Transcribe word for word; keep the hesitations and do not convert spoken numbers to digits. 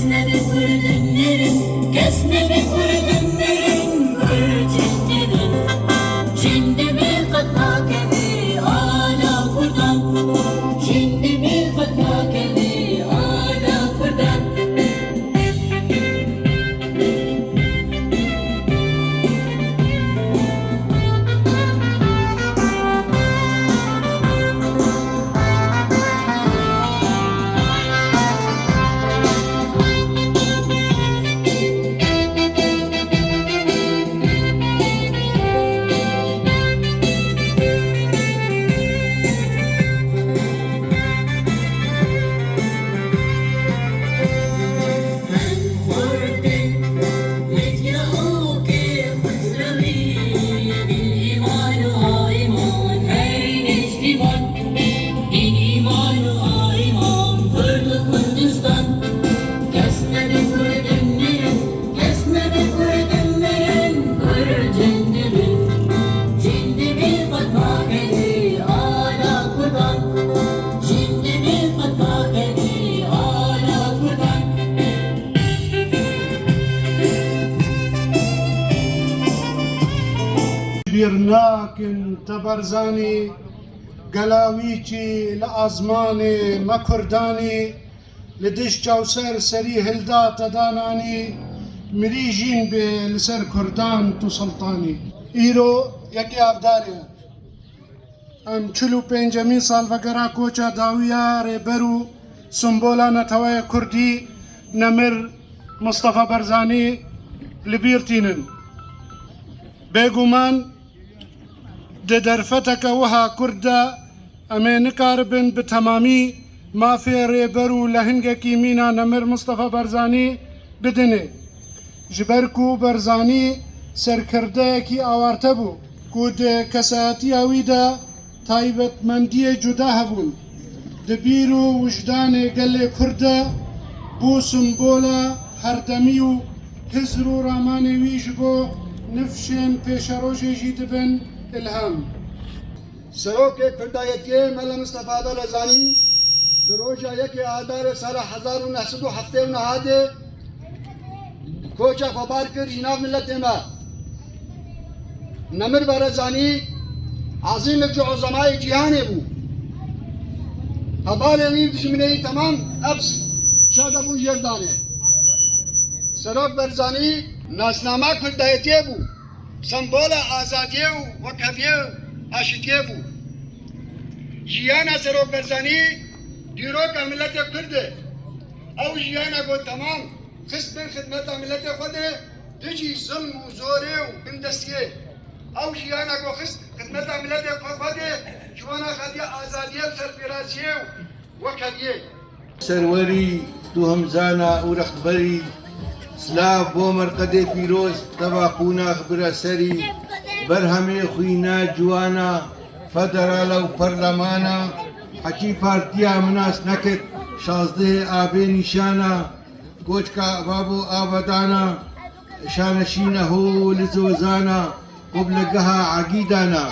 Kes nebe kurdin mirin, kes nebe kurdin mirin, kurd jin dibin. Jin dibin qet nakevî ala kurdan. Jin dibin qet nakevî ala kurdan. Bîr nakin te Barzanî, gela wî çî li azmanê me kurdanî, li dij çawser serî hilda te dananî, mirî jîn bê li ser kurdan tu sultanî. Îro yekê avdarê ye. Em çil û pêncemîn salvegera koça dawî ya rêber û simbola neteweya kurdî Nemir Mistefa Barzanî li bîr tînin. Bêguman di derfeteke wiha kurd de em ê nikaribin bi temamî mafê rêber û lehingekî mîna Nemir Mistefa Barzanî bidinê. Ji ber ku Barzanî serkirdeyekî awarte bû, ku di kesayetiya wî de taybetmendiyê cuda hebûn, di bîr û wijdanê gelê Kurd de bû simbola herdemî û hizr û ramanê wî ji bo nifşên pêşerojê jî dibin îlham. Serokê Kurdayetiyê Mele Mistefa Barzanî di roja yekê Adarê sala hezar û neh sed û heftê û nehê de koça xwe bar kir ji nav miletê me. Nemir Barzanî ezîmek ji uzemayê cîhanê bû. Hevalê wî dijminê wî temam ev şade bûn jêr danê. Serok Barzanî nasnama Kurdayetiyê bû. Sembola azadiyê û wekheviyê û aşitiyê bû. Jiyana Serok Barzanî dîroka miletê Kurd e. Ew jiyana ku temam xist bin xidmeta miletê xwe de, dijî zilm û zorê û bindestiyê. Ew jiyana ku xist xidmeta miletê xwe, xwe de, ji wana xwediya azadiyê û serfirasiyê û wekheviyê. Serwerî, tu him zana û rextberî, silav bo merqedê pîroz, teva qûnax bira serî, berhemê xwîna ciwana, federala û perlemana, heçî partiya min nas nekit, şazdehê abê nîşana, koçka babo avedana, şaneşîne ho li zozana, qublegeha egîdana.